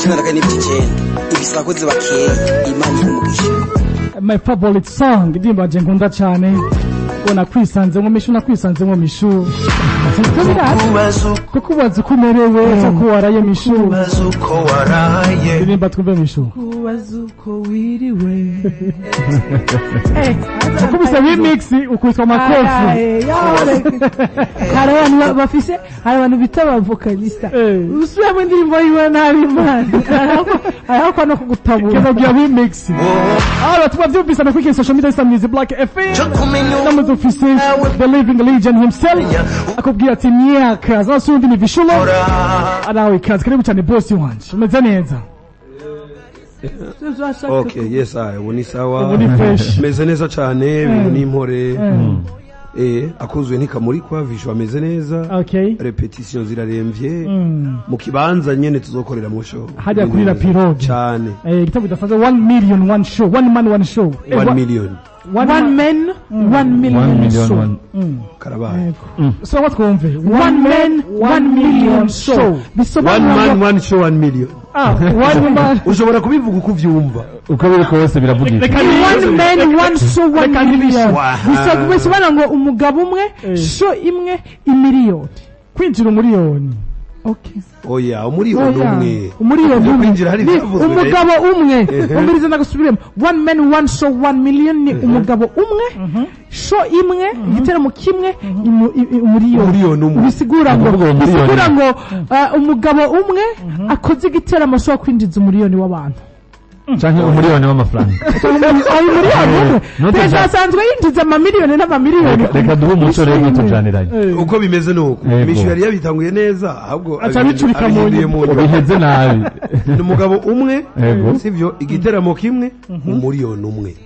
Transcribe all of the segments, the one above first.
94.9 ibisakoze bakeye Imana ikumugisha. My favorite song, indirimbo yanje nkunda cyane. Ubona kwisanzemo Mishu, nakwisanzemo Mishu. Kukubaza uko umerewe, ko waraye Mishu. Kubaza uko waraye. Ndirimba twumve Mishu. Kubaza uko wiriwe. Ukubise remix ukubitwa amakofi. Hari abantu bafise, hari abantu bita abavokalista. Usubiramo indirimbo yiwe nabi Imana. Hariho ko no kugutabura. Kino bya remix. Aba tubavyumvise no kuri social media Music Black FM. Namuze ufise the living legend himself. Akubwira ati myaka zasundi ni Vishulo. Arawe ikaze, karibu cyane boss wanje. Umeze neza. Okay, yes, I ubu ni sawa. Ubu ni fresh. Meze neza cyane, ibintu ni impore. Akuzuye ntikamurikwa, Vishu ameze neza. Okay. Repetition ziraremvye. Mu kibanza nyene tuzokorera mu show. Hajya kuri La Pirogue. Cyane. Igitabo kidasanzwe 1 million one show, one man one show. 1 million. One man, 1 million show. Karabaye. So what twumve? One man, 1 million show. One man, one show, 1 million. Ah, one man. Ushobora kubivuga uko uvyumva. Uko biri kose biravugika. One man, one show, 1 million. Bisobanura ngo umugabo umwe, show imwe, imiliyoni. Kwinjira umuriyoni. Okay. Oya, umuriyoni umwe. Umuriyoni umwe. Kwinjira hari ivyavuzwe. Umugabo umwe. Umiriza ndagusubiremo. One man, one show, 1 million ni umugabo umwe, show imwe, igiteramo kimwe, umuriyoni umwe. Bisigura ngo umugabo umwe akoze igiteramo ashobora kwinjiza umuriyoni w'abantu. Canke umuriyoni w'amafaranga. Umuriyoni umwe. Perezida asanzwe yinjiza amamiliyoni n'amamiliyoni. Reka duhe umuco rero ntitujaniranye. Uko bimeze nuko. Mishu yari yabitanguye neza, ahubwo aca bicurika mu nyuma. Biheze nabi. Ni umugabo umwe, sivyo, igiteramo kimwe, umuriyoni umwe.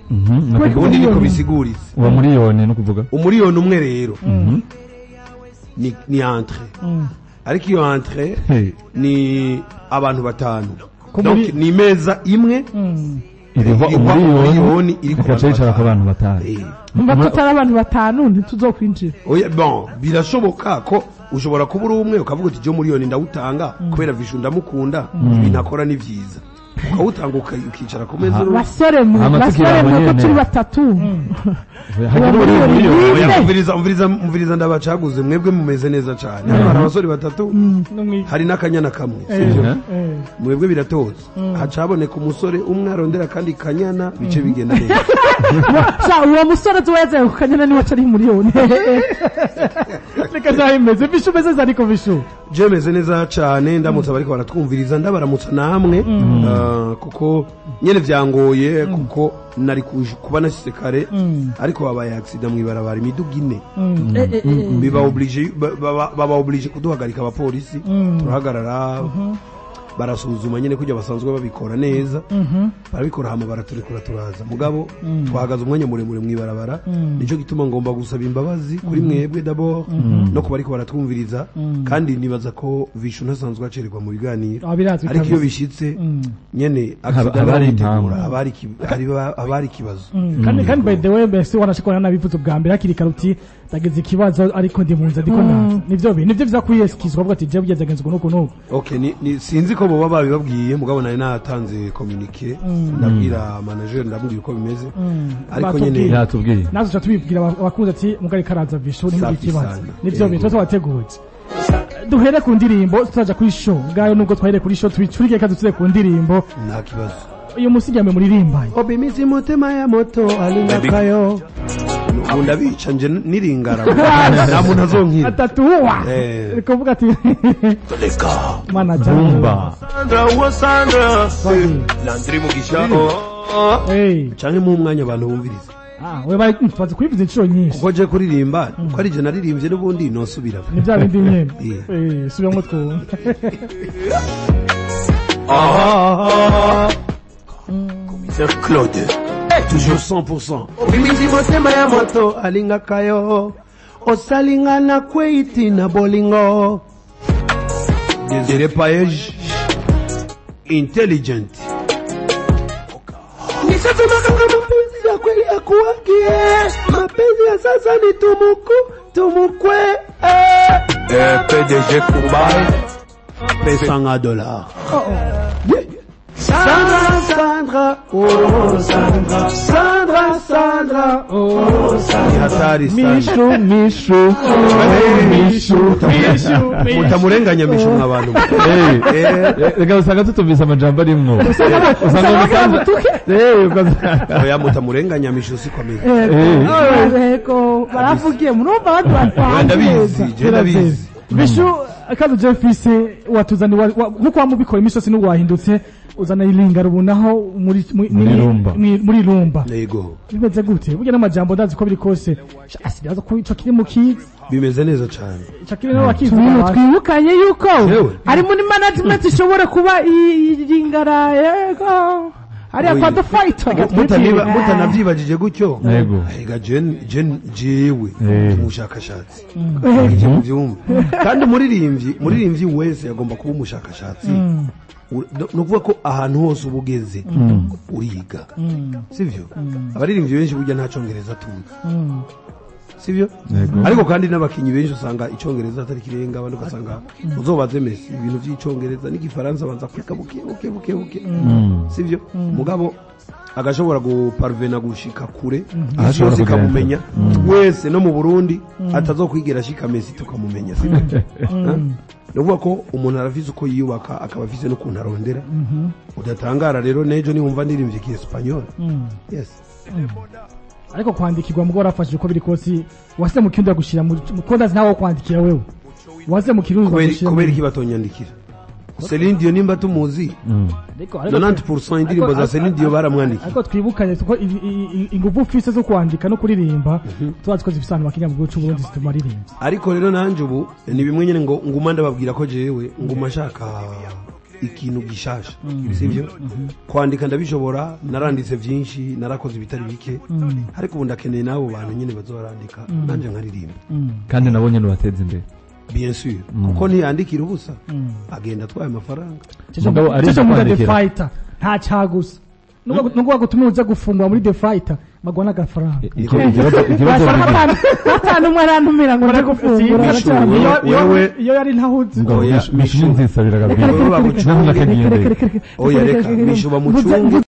Ubundi niko bisiguritse. Uwo muriyoni no kuvuga. Umuriyoni umwe rero. Ni entrée. Ariko iyo entrée ni abantu batanu. Donc ni meza imwe iriho umuriyoni ikaca yicara ku bantu batanu. Mba tutari abantu batanu ntituzokwinjira. Oya, bon, birashoboka ko ushobora kuba uri umwe ukavuga uti je umuriyoni ndawutanga kubera Vishu ndamukunda, ibintu akora ni vyiza. Ukawutanga ukicara ku meza. Basore mwe, ko turi batatu. Umviriza ndabacaguze mwebwe mumeze neza cyane. Hari abasore batatu, hari n'akanyana kamwe, sivyo? Mwebwe biratoza. Hacaboneka umusore umwe arondera kandi kanyana bice bigenda neza. Sha uwo musore azoyaza ku kanyana niwe atari miliyoni. Reka zahimeze Vishu meze zariko Vishu. Je meze neza cyane, ndamutse abariko baratwumviriza, ndabaramutsa namwe. Kuko nyene vyangoye kuko nari kuba nashitse kare, ariko babaye accident mwibarabara imiduga ine. Biba obligé baba obligé kuduhagarika abapolisi, turahagarara barasuzuma nyene kujya basanzwe babikora neza, barabikora hama baraturekura turaza. Mugabo twahagaze umwanya muremure mwibarabara, nico gituma ngomba gusaba imbabazi kuri mwebwe d'abord no kuba ariko baratwumviriza, kandi nibaza ko Vishu ntasanzwe acererwa mu biganiro, ariko iyo bishitse nyene accident abari kibazo. Kandi by the way mbese wanashikora nabivuze ubwa mbere hakiri kare uti ndagize ikibazo ariko ndi munze ndiko naza. Nivyo nivyo vya kwiyeskizwa avuga ati je byagenze nuko nuko. Okay, ni sinzi ko boba babibabwiye, mugabo nari natanze communique, ndabwira manager, ndamubwira uko bimeze, ariko nyene yatubwiye nazo tubibwira abakunzi ati mugari karaza Vishu ni ikibazo. Nivyo bintu twateguye. Duhere ku ndirimbo tutaja kuri show ngayo, nubwo twahere kuri show twicurike kazi tuze ku ndirimbo. Nta kibazo. Uyu musi yambe muririmbaye. Obimisi motema ya moto alingakayo. Ndabica nje niringara. Nta muntu azonkira. Atatuwa. Kuvuga ati Toleka. Manager. Sandra, Sandra. Landry Mugisha. Canke mu mwanya abantu bumviriza. We bari twaze kubivuza inshuro nyinshi. Kuko je kuririmba, kuko ari je naririmbye n'ubundi nosubira. Ni bya bindi nyene. Subiramo twumve. Commissaire Claude. Toujours 100%. Obimisi motema ya moto alingakayo. Osalinga na kweiti na bolingo. Désiré Paege. Intelligent. Nisema kama mapenzi ya kweli akuakie. Mapenzi ya sasa ni tumuku, tumukwe. PDG Kubai. $100. Sandra, Sandra, oh Sandra, Sandra, Sandra, oh Sandra. Hatari sana. Mishu, Mishu, Mishu, Mishu. Mutamurenganya Mishu mwabantu. Reka usanga tutumvise amajambo arimwo. Usanga oya mutamurenganya Mishu siko ameze. Yego, baravugiye murumva abantu batanga. Ndabizi, je ndabizi. Mishu akazo Jeffise watuzani nkuko wamubikora imisosi n'uwahindutse uzana ilinga rubunaho muri muri rumba. Yego. Bimeze gute? Burya n'amajambo ndazi ko biri kose. Asigaza ko ico kiri mu kizi. Bimeze neza cyane. Ico kiri no wakizi. Twibukanye yuko ari muri management ishobora kuba ilingara yego. Ari kwa the fighter. Mutanavyibajije gutyo. Yego. Ega jen jewe umushakashatsi. Ije muvyumva. Kandi umuririmbyi wese agomba kuba umushakashatsi. Nukuvuga ko ahantu hose ubugeze uriga. Sivyo? Abaririmbyi benshi burya nta congereza tuzi. Sivyo? Ariko kandi n'abakinyi benshi usanga icongereza atari kirenga, abandi ugasanga uzobaze Messi ibintu by'icongereza n'igifaransa banza kwiga buke buke buke buke. Sivyo? Mugabo agashobora guparvena gushika kure, ashobora kumenya twese no mu Burundi atazokwigira ashika Messi tukamumenya, sivyo? Nuvuga ko umuntu arafise uko yiyubaka akaba afise n'ukuntu arondera. Udatangara rero nejo niwumva ndirimbye ki Espagnol. Yes. Ariko kwandikirwa mugo warafashije uko biri kose wase mu kirundi gushira mu konda nawo kwandikira wewe wase mu kirundi gushira kubera iki batonyandikira Celine Dion nimba tumuzi 90% indirimbo za Celine Dion baramwandikiye. Ariko twibukanye ko ingufu ufise zo kwandika no kuririmba tubazi ko zifise abantu bakinya mu gihugu c'u Burundi zituma aririmba. Ariko rero nanje ubu ni bimwe nyene ngo nguma ndababwira ko jewe nguma nshaka ikintu gishasha, sivyo? Kwandika ndabishobora, naranditse byinshi, narakoze ibitari bike, ariko ubu ndakeneye n'abo bantu nyene bazorandika nanje nkaririmba. Kandi nabo nyene bateze imbere. Bien sûr, kuko ntiyandikira ubusa, agenda atwaye amafaranga. Mugabo ari the fighter, nta cagusa. Nubwo bagutumye uza gufungwa muri the fighter, bagwa n'agafaranga. Ikibazo atanu umwe arantumira ngo nje gufungura. Iyo yari ntahuzi. Mishu nzisabira gabi. Oya reka Mishu bamucunge.